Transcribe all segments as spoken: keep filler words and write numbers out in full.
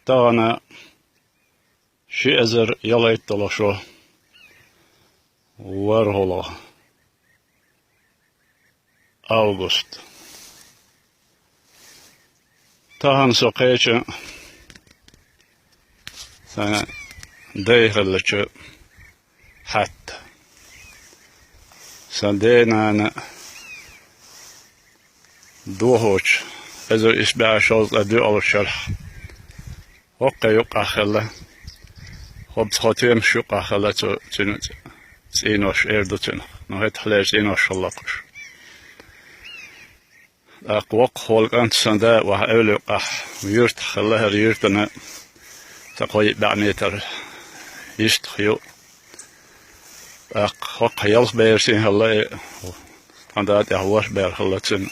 Тахана ши эзар ялхайтталагӀа шо, ворхӀлагӀа август. Тахан со кхечу сан дай хиллачу хьатта. Сан ден-нана дохочу эзар исс бӀе шовзткъе доьалгӀачу шарахь хӀокху юккъехь хилла. ХӀокху, хӀокху стоьмаш юккъехь хилла цу, цуьнан цӀенош эр ду цунах. Ну, хӀетахь лерчу цӀенош хилла-кх уьш. ТӀаккха воккхахволу кӀант сан да охьа эвла юккъехь, юьртахь хилла, хӀара юьртана сан кхо-йиъ бӀе метр йистах ю. ТӀаккха хӀокху ялх бер сий хилла и, тхан да тӀехь ворхӀ бер хилла цуьнан.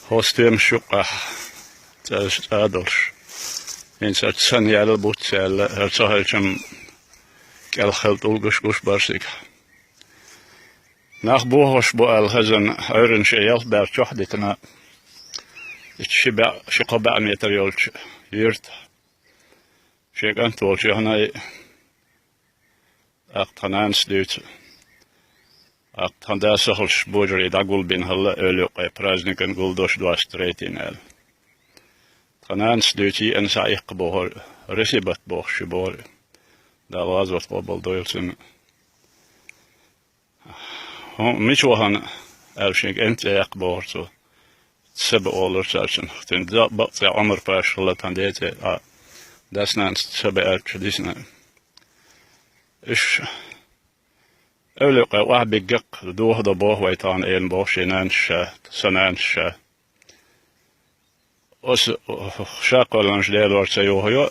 ХӀокху стоьмаш юккъехь цӀа, цӀа а долуш, хӀинца хӀара сан яьлла буц яьлла, хӀара ца хилчам кӀелхьа хилла тӀулгаш гуш бара цигахь. Нах бохуш бу аьлла хезна, Ӏуьйранна шен ялх бер чохь а дитина, и ши бӀе, ши-кхо бӀе метр йолчу юьртахь шен кӀант волчу юьхьанай, тӀаккха тхан нанас дуьйцу, тӀаккха тхан да сахалш божарий дӀагулбина хилла эвла юккъе праздникан гулдош двадцать третье аьлла. Тхан нанас дуьйцу, еана схьаиккха бохура, Ресибат бохуш ю бохура. Дала гӀазот къобал дойла цуьнан. ХӀун, мича вахана аьлла шен кӀентан цӀе яккха бохура цо. Саба олура цаьршиннах. Цуьнан бакъ цӀе Ӏумар-паша хилла, тхан ден цӀе, а, дас-нанас Саба аьлча дисина. Уьш эвла юккъе охьабиггакх, дохадо боху вай тахана, элира боху шен нанас ша, сан нанас ша. Оцу ша кхоьллинчу Делора ца юхайо,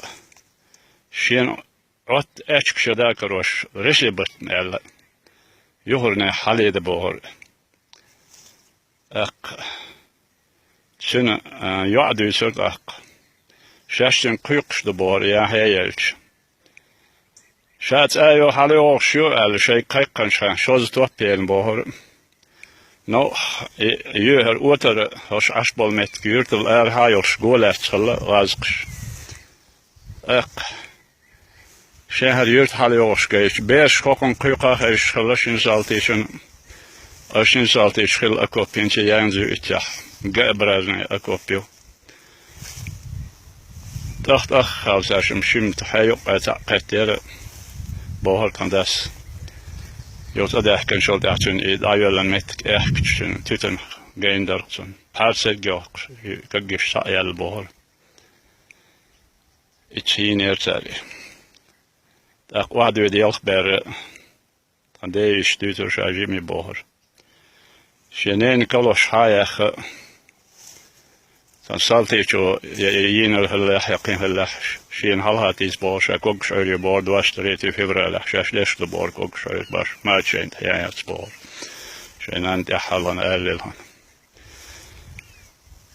шена Ӏотта аьчка шен да карош Ресибатна аьлла, юхарнехь хьаледа бохура. ТӀаккха цуьнан, а, йоӀа дуьйцура тӀаккха. Шаьш цуьнга кхуьйкхуш ду бохура, яхье елча. Ша цӀа а йо, хьалайогӀуш ю аьлла, шайга кхайкханчу хенахь шозза топ елла бохура. Но, и, йоьхьар отара, хӀорш Ӏаш болу меттиг юьртал арахьа а йолуш го лаьцна хилла гӀазкхаша. ТӀаккха шен хӀара юьрта хьалайогӀуш гайча, бераш хӀокхунна кхуьйкха а хезаш хилла шина салтичун, а шина салтичун хилла окоп хӀинца янза ю иттехь, Г-образный окоп ю. ТӀаккха-тӀаккха хьалсашим шимма хье юккъе цхьаъ кхеттера, бохура тхан дас. Юха цӀа даьхкинчул тӀаьхьа цуьнан и дӀайоьллан меттиг аьхкича, цуьнан туьтанах гайна дара-кх цунна. Пхьарсерг йохкуш, каггиш схьа а яьлла бохура. Иштта хӀинера цара и. ТӀаккха охьадоьду ялх бер, тхан ден йиша дуьйцура ша жима ю бохура. Шен ненан калош схьа а яьхна, цхьана салтичо я, я йийнарг хиллехь, я кхин хиллехь, шена хьалха тийса бохура, ша когаш Ӏуьйре ю бохура, двадцать третье февралехь шаьш леш ду бохура когаш Ӏуьйре, баш мача шайна тӀе ян яц бохура. Шайн нанна тӀаьххьарлана аьллера хьуна.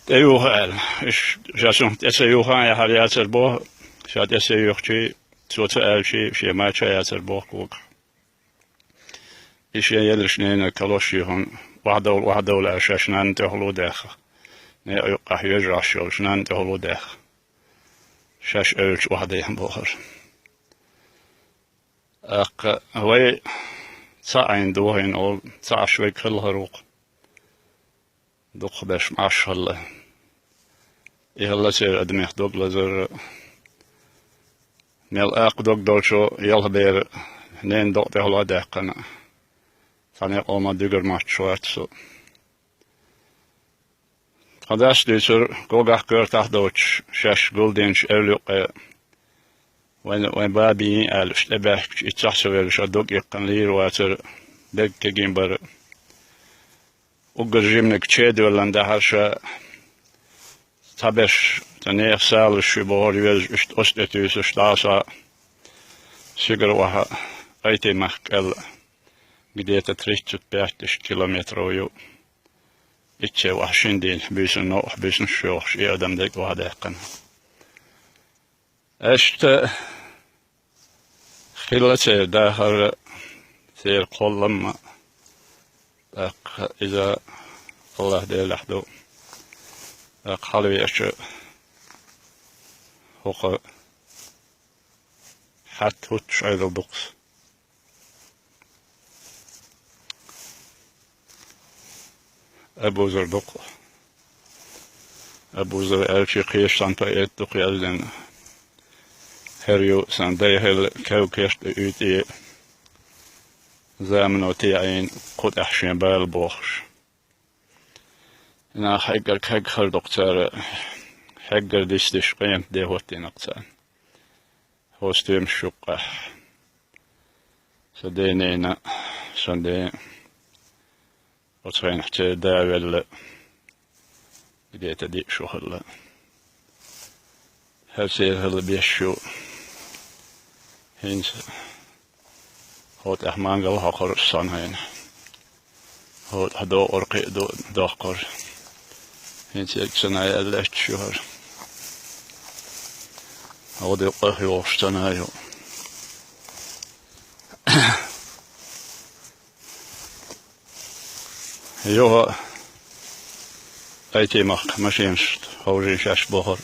ТӀеюха аьлла. Иштта ша цунах тӀе ца юха а яхьар яцара боху, ша тӀе ца юхчий, цо ца аьлчий, шен мача а яцара боху когах. И шен еллачу ненан калош ю хьуна, охьадовла, охьадовла аьлла, шаьш нанна тӀехула а даьхна, некъа юккъехь йоьжахьаш йолчу нанна тӀехула а даьхна, шаьш эвлча охьадехна бохура. ТӀаккха вай цхьаъ Ӏийна дохийна олу, цхьаъ Ӏаш верг хилла хир ву-кх. Дукхахберш Ӏаш хилла. И хилла церан адамех дог лазар. Мел акха дог долчу ялх бер ненан докъа тӀехула а даьккхина, цхьана къоман дуьгар моттуш вац со. Тхан дас дуьйцура, когахь, коьртахь доцуш, шаьш гулдинчу эвла юккъе, вайн, вайн баба йийна аьлла, уьш тӀебаьхкича, иццахь ца веллачу дог иккхина лийр вацара, берг кегий бара. Уггар жиманиг чедоьллина даьхьара ша, цхьаберш цхьа нехан салазаш ю бохура, йоьзна иштта оцу тӀе туьйсуш дӀа а, схьа а, сигара охьа, Айти-махка кӀел, где-то тридцать пять тысяч километров ю. Иццехь охьа шина дийнахь буьйсанна новкъахь буьйсанаш йохуш, и адам дерг охьадаьккхина. Иштта хилла церан дахар, церан кхоллам а, тӀаккха иза АллахӀ-Делехь ду. ТӀаккха хьалавеача, хӀокху хьатта хӀуттуш Ӏедал дукха. Абузар дукха. Абузар аьлча кхечу цхьана поэта дукха яздина. ХӀара ю сан дай хилла кевкешта уьйтӀе замано теӀийна кху тӀехь шен бала бохуш. Нах хьеггар кхегхар дукха цара, хьеггар дисдеш къемат де хӀоттийнакх царна. ХӀо стоьмаш юккъехь. Сан денайна, сан ден, оцу хенахь церан да велла, где-то диъ шо хилла. ХӀара церан хилла беш ю. ХӀинца хӀо тӀехь мангал хьокхура сан хьайна. ХӀо тӀехь докъур кхиъ ду доккхура. ХӀинца ерг ца най аьлла лаьтташ ю хӀара. ХӀо де къах йохуш ца най ю. Юха Ӏайтий-махка машинашца хьовжийна шаьш бохура.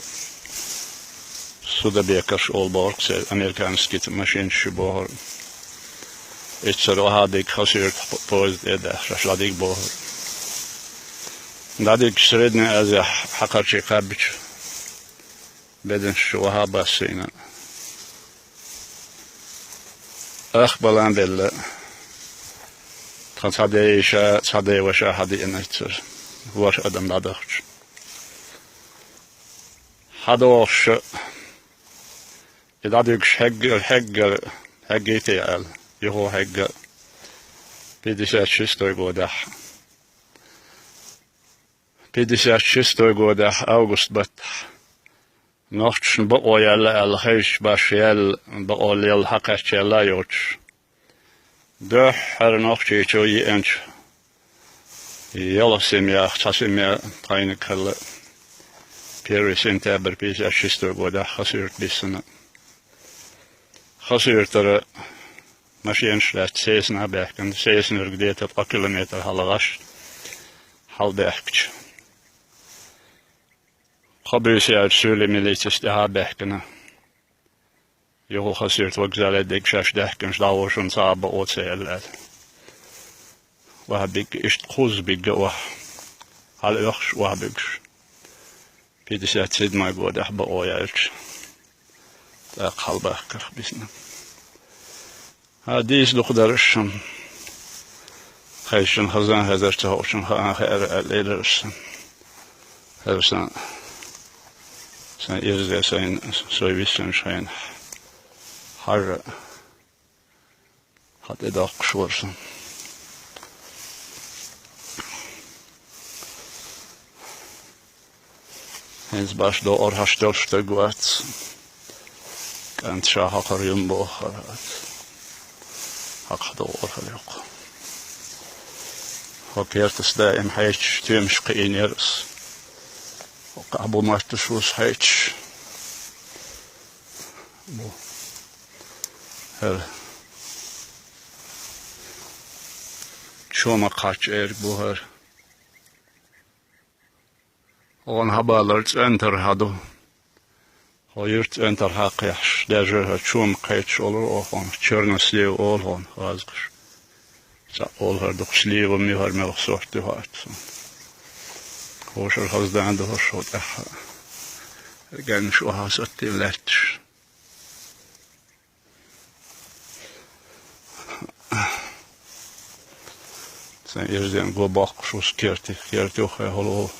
Судебекерш олу бохура церан, американский машинаш ю бохура. Иццара вахьадиг Хасуьртахь по-, поезд тӀе а даьхна, шаьш дӀадиг бохура. ДӀадигча Средняя Азия хьакхарчий кхаьббича, беданаш чу вахьа а бассийна. Ах балан белла. Тхан цхьа ден йиша, цхьа ден ваша хьадеана иццара. ВорхӀ адам дӀадахча. ХьадогӀуш, и дӀадуьгуш хьеггара, хьеггара, хьеггий те аьлла, юха хьегга. Пятьдесят шестой годехь. Пятьдесят шестой годехь август баттахь нохчашна бакъо яьлла аьлла, хезачу башха яьлла, бакъо лелла хьакхаьчча яьлла а йоцуш. Дуьххьара Нохчийчу еанчу ялх семьях цхьа семья тхайниг хилла первый сентябрь пятьдесят шестой годехь Хасуьрта биссина. Хасуьртара машенаш лаьцна Сесна а баьхкина, Сеснара где-то ткъа километр хьалха гӀаш хьалабаьхкича. Кхо буьйса яьлча суьйлий милицис тӀаьхьа а баьхкина. Юха Хасуьрта вокзале дерг шаьш даьхкинчу дӀагӀошна цхьа а бакъо ца елла аьлла. Охьабигга, иштта кхузза бигга охьа. Хьала оьхуш охьабуьгуш. Пятьдесят седьмой годехь бакъо яьлча, тӀаккха хьалабахкарх бисна. ХӀара дийца дукха дара аш сан. Хезчун хаза а хезара, ца хууьчун хаа а хаьара аьлла элира аш сан. ХӀара сан, сан ирзе сайна, со виссинчу хенахь. Хьажа, хьан тӀедоккхуш вара сан. ХӀинца баш докъур хьаш долуш стаг вац. КӀант ша хьакхара юм боху хӀара вац. Хьакха докъур хьала юккъа. ХӀо кертас даим хьайчаш, тоьмаш кхиийнера ас. ХӀокхахь бу матташ ву ас хьайчаш. Бу. ХӀара. Чома кхачча эрг бу хӀара. Хьуна хьабалар цӀентар хьа ду. Хьо юьрт цӀентар хьакхехьаш, даьржара хӀара чома кхеташ олура оха хьуна, чернослив олу хьуна, хазахаш. Цхьаъ олу хӀара дукха слива ма ю, хӀара муьлха сорт ю хаьтту суна. Хьошара хаза дана ду хӀорш хьо тӀаьххьа. Ганнаш охьа саттийна лаьтташ. Сайн ирзен го боккхуш ву сан керти, керти юххе хьула ву.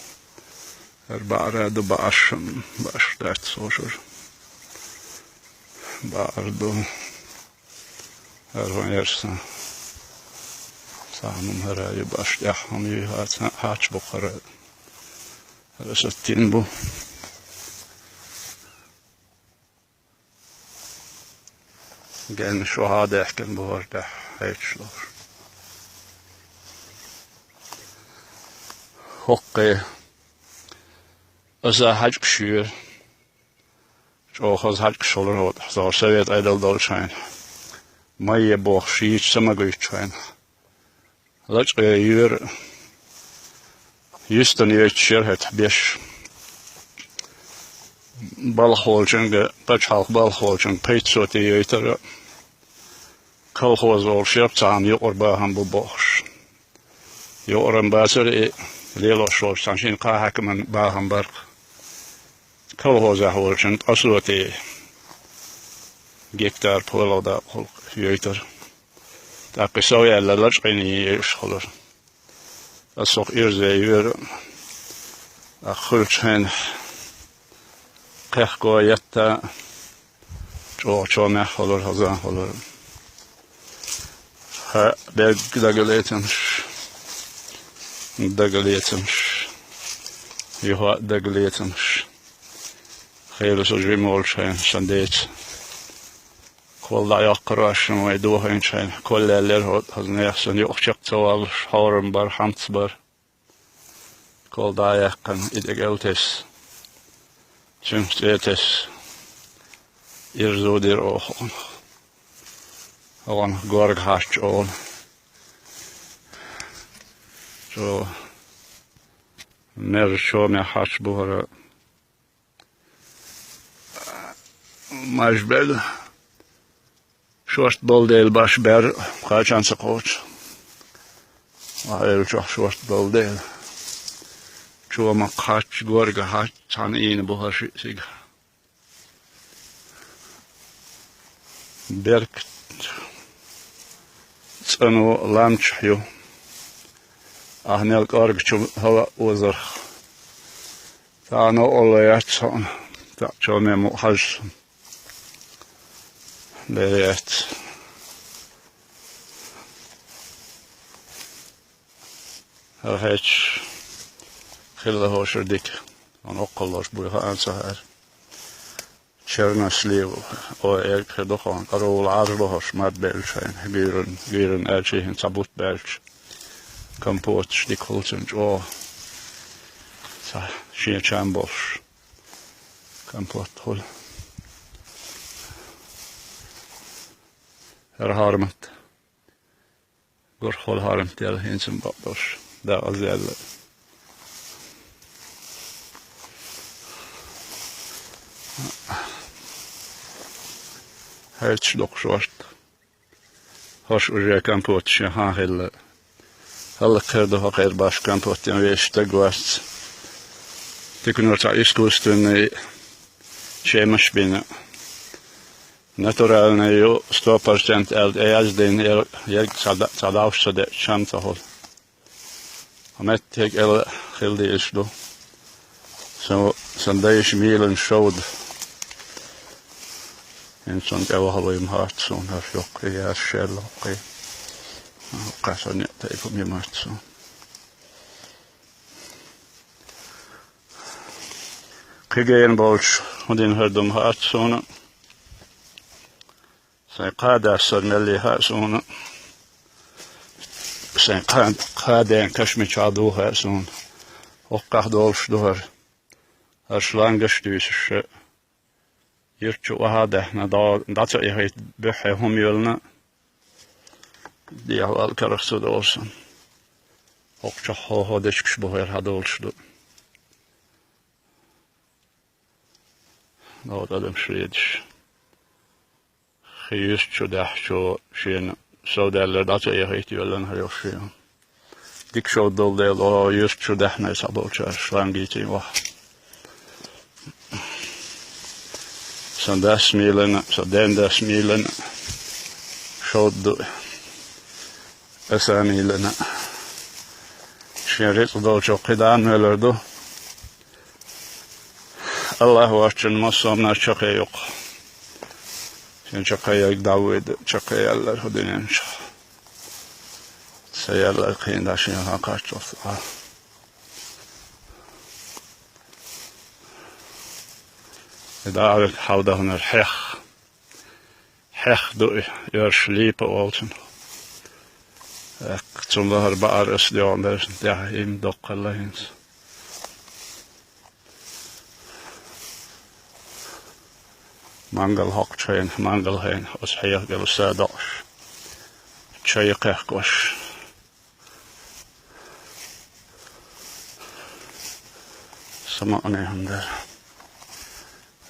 ХӀара баӀара ду, баӀаш, баӀаш дац хӀошура. БаӀар ду. ХӀара хӀун яра сан? Цхьа хӀума хӀара ю баӀаш тӀехь хӀума ю, хьаца-, хьач бу хӀара. ХӀара саттийна бу. Генна шо хьа даьхкина бу хӀара тӀехь хьаьчаш ловш. ХӀокхе аса хьаьжкӀаш йора. ЧӀогӀа хаза хьаьжкӀаш хилар хӀокху тӀехь, со совет Ӏедал долчу хенахь. Майе бохуш йийча ца магуьйтучу хенахь. Лачкъе йора, йистана йойтуш яра хӀетахь беш. балха волчунга, пачхьалкх балха волчунга пайда соте йойтар, колхоз олуш яра цхьана юкъара бахам бу бохуш. Юкъара-м бацара и, лелош волчу цхьана шина кхаа хьаькаман бахам бара. Колхозехь волчунна ткъа соте гектар пхоьалгӀа дакъа йойтар. ТӀаккха и сов яьлла лачкъийна йиш хилар. Аса хӀокху ирзе йоьра, тӀаккха хуьлучу хенахь кхехко етта, чӀогӀа чомехь хилар, хаза хилар. ХӀаъ, берг дагалецамаш, дагалецамаш, юха а дагалецамаш. Хила со жима волчу хенахь сан деца. Кхол дӀайоккхура аш, вай дохийначу хенахь, кхол леллера хӀокху, хаза нехан санна юкъа чекх ца воллуш, хьорам бара, хьамц бара. Кхол дӀа а яьккхина, и дегӀ а тесна, цуьнах цӀе тесна, ирзо дира оха хӀокхунах. ХӀокхунах Горга хьач олу. Цо мерза чомехь хьач бу хӀара. Маж бел, шорта болу дела баш бер, кхачан ца кхочу. Ва элчохь шорта болу дела. Чома кхач, Горга хьач, цхьана ийна бу хӀара шиъ сига. Беркат цӀано ламчахь ю. Ахнел кӀоргачу хӀала озарх. Цхьана олла яц хьуна, цхьаъ чоме мукъа хьажа. Ле яц. ХӀара хьаьчча хилла хӀошура дика. Хьуна оккхаллаш буй хаан ца хаьара. Чернослив, ой, эрг хир ду хьуна, къаравулла Ӏаржло хӀорш мад баьлча хьайна, гуьйран, гуьйран аьлча хӀинца цхьа бутт баьлча. Компоташ дика хуьлу цуьнан чӀогӀа. Цхьа шен чам болуш. Компот хуьлу. ХӀара хьармат. Гурхьал хьармат яьлла хӀинца бакъдолуш дакъаза яьлла. ХӀаьрцаш доккхуш вац. ХӀорш уже компот шен хьан хилла. ХӀаллакьхир ду хьо кхер баш компот ян вешан стаг вац. Тиканор цхьа искусственный чемаш бина. Натуральный ю, сто процент аьлла тӀеяздина, ер-, ерг ца да-, ца давш ца деъча чам ца хуьлу. Меттиг аьлла хила дезаш ду. Со, сан дайша мийлан шовда. ХӀинца сан тӀе вахалуй ма хац суна, хӀорш йоккхий яц, шел йоккхий. Кхаьсса некъ тайпа ма ю мац суна. Кхин гена болчу хӀун дина хӀара ду ма хац суна. Сайн кхаа дас сан мелли хаьа суна. Сайн кхаа, кхаа ден каш мичахь ду хаьа суна. ХӀоккхахь долуш ду хӀара. ХӀара шлангаш а туьйсуш, юьртчу охьа а даьхна, дӀа, дӀа ца эхийта буьххье хӀума йоьллина, дехьавала карах ца долу сан. ХӀокху чохь хӀо-хӀо дечигаш бу хӀара хьан долуш ду. Новкъа адамаш ледаш. Хи юьстачу даьхначо шена совдаьллар дӀа ца эхийта йоьллина хьан йолуш шена. Дика шовда долу дела, оха юьстачу даьхна схьаболчара шлангийций ваха. Сан дас мийлана, сан ден дас мийлана шовда ду. Аса мийлана. Шен рицкъ долчо кхидӀа а мелар ду. Аллах воцчунна массо а хӀуманаш чаккхе ю-кх. Шен чаккхе ерг дӀавоьду, чаккхе яьллар хӀу дуьнен чохь. Ца яьллар кхин дӀа шен хан кхаччалц а. И дӀа а векхна хьалдаханара хьех. Хьех ду и, оьрша липа олу цунах. ТӀаккха цунна лахара баар аса доьгӀна дара, тӀаьхьа имма доккхалла хӀинца. Мангал хьокхучу хенахь, мангал хенахь, оцу хьеха гала са докъуш, чай кхехкош. Самаъне хӀума дара.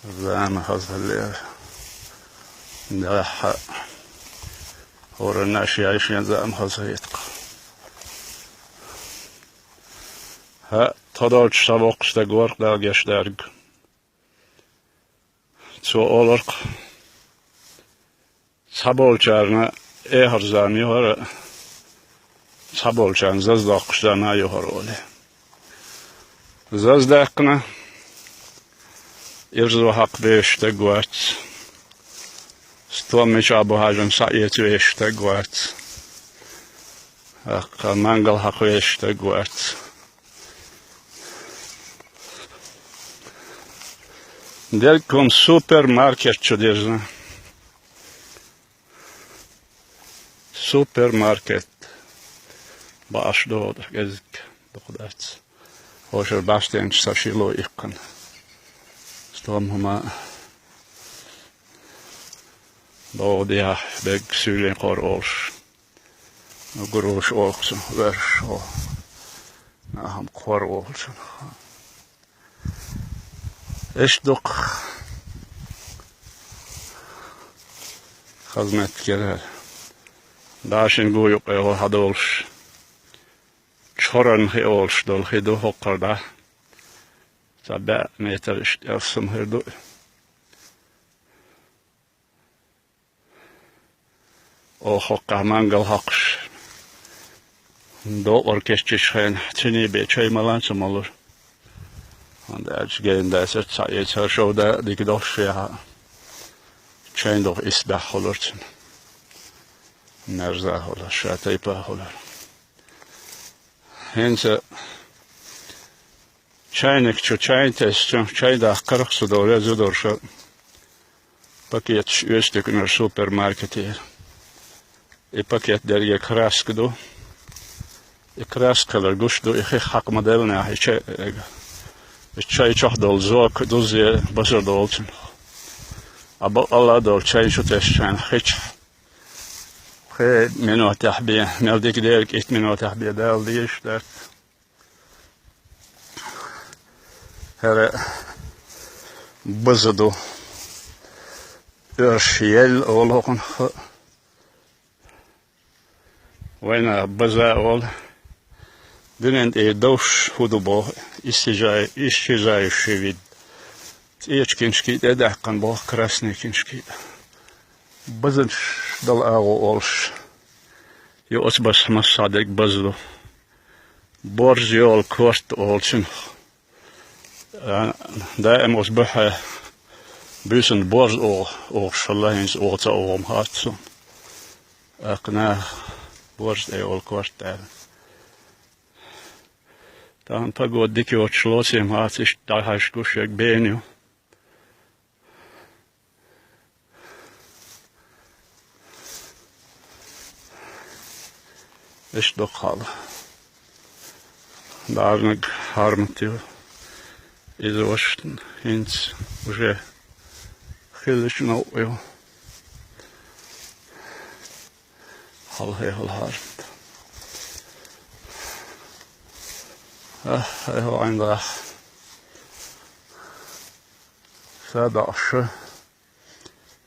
Зама хазаллера. Дахьа. ХӀоранна а шен-шен зама хазахетакх. ХӀаъ, тхо долчу схьавоккхуш стаг вара-кх, Дала гечдаьрг. Цо олура-кх: «Цхьаболчарна эхарт зама ю хӀара, цхьаболчарна заза доккхуш зама а ю хӀара», — олий. Заза даьккхина, ирзо хьакха безаш стаг вац. Стом мичахь бу хьажам схьаэца везаш стаг вац. ТӀаккха мангал хьакха везаш стаг вац. Дерриг хӀума супермаркет чу дирзина. Супермаркет. Бааш догӀу кӀезиг дукха дац. ХӀокху шарахь баьхкинчу сан шило иккхина. Стом хӀума догӀу дехьа берг суьйлийн кхор олуш. Гуруш олу цунах, верш олу. Нахам кхор олу цунах. Иштта ду-кх хаза меттигера. Дашин гу юккъехула хьадолуш, Чхоран хи олуш долу хи ду хӀокхара дӀа. Цхьа бӀе метр иштта элсам хир ду. Оха хӀокхахь мангал хьокхуш, докъар кеччичхьана, цуьнан бен чай ма лан ца молура. ХӀунда аьлча гена дацара цхьа эца шовда дика долуш яхьа. Чайн духу исбаьхьа хуьлура цуьнан. Мерза хуьлура, ша тайпа хуьлура. ХӀинца чайник чу чай тесча, чай даккхарх со довле зудорша пакеташ оьцу тӀекхуьнара супермаркетера. И пакет дерриге краска ду. И краска хилар гуш ду, и хих хьакха ма-деллинехь, и чай, и чай чохь долу зок дуззе базар долу цунах. А бакъалла а долу чай чу тесчхьана хичахь, пхи минотехь бен, мел дика дерг итт минотехь бен дала дезаш дац. ХӀара база ду. Оьрша елла олу хӀокхунах. Вайна база олу. Дуьнен тӀе довш хӀу ду боху, исчижай-, исчижающий вид. ЦӀечу киншки тӀе а даьккхина боху, красный киншки. Базанаш долу агӀо олуш. Ю оцу басахь массо а дерг база ду. Борз йолу корта олу цунах. А, даим оцу бухье буьйсанна борз оха, охуш хилла, хӀинца оха ца оха ма хац суна. ТӀаккха наха борз тӀе йолу корта аьлла. Тахана погода дика йоцуш лоций ма хац, иштта дӀахьаьжча гуш ерг бена ю. Иштта ду-кх хьал. Дарнаг хьармат ю. Иза ваша хӀинца уже хиллачу новкъа ю. Хьалхе хьалхарнта. Ахь, хьайхьа вайна дахь. Са дахь шу.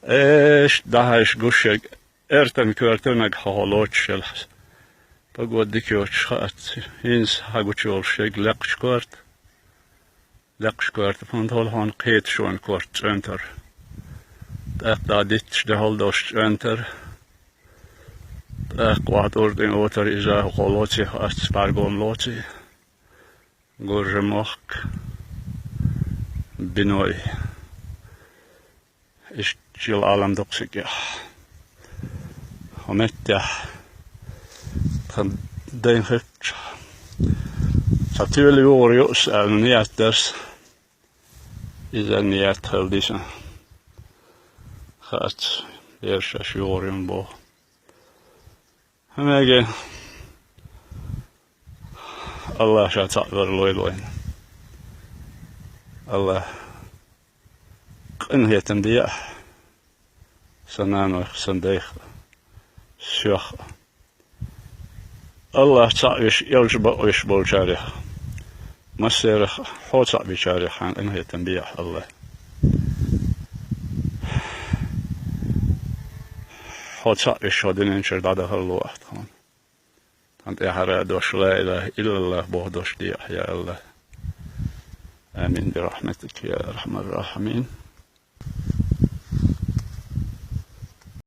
Эш, дахьаш гуш ерг, эртан коьрта нагахь хьо лоцуш елахь. Погода дика йоцуш хаац, хӀинца хьагучу йолуш ерг лекхачу коьрта. Лекхаш коьрта, хӀунда хьол хьуна кхеташонан корта цӀентар. ТӀаккха дӀа дитташ де хьол долуш цӀентар. ТӀаккха вахьа тӀур тӀе отар иза хьо лоций, хаац бӀаргом лоций. Гуржа мохк. Биной. Иштта чил Ӏалам дукха сикъехь. Хьо меттехь тхан дайн хӀуьттачахь. Цхьа туьйла югӀур ю аса аьлла, ният дарс. Иза ният хила диса. Хаац, бераш аш югӀур ю боху. ХӀумега АллахӀ ша цхьаъ вар лойла вайна. АллахӀ къинхетам де ахь, сан нанойх, сан дайх, соьх. АллахӀ цхьаъ веш, элча бакъвеш болчарех, массерах хьо цхьаъ вечарех хьан къинхетам де ахь, АллахӀ. кхо цхьаъ вешха дуьнен чуьра дӀадахаллалахь тхуна. Тхан тӀехьара дош ла илаха иллаллахӀ боху дош де ахь, я АллахӀ. Амин, бирахьматика, я архьамар-рахьимин.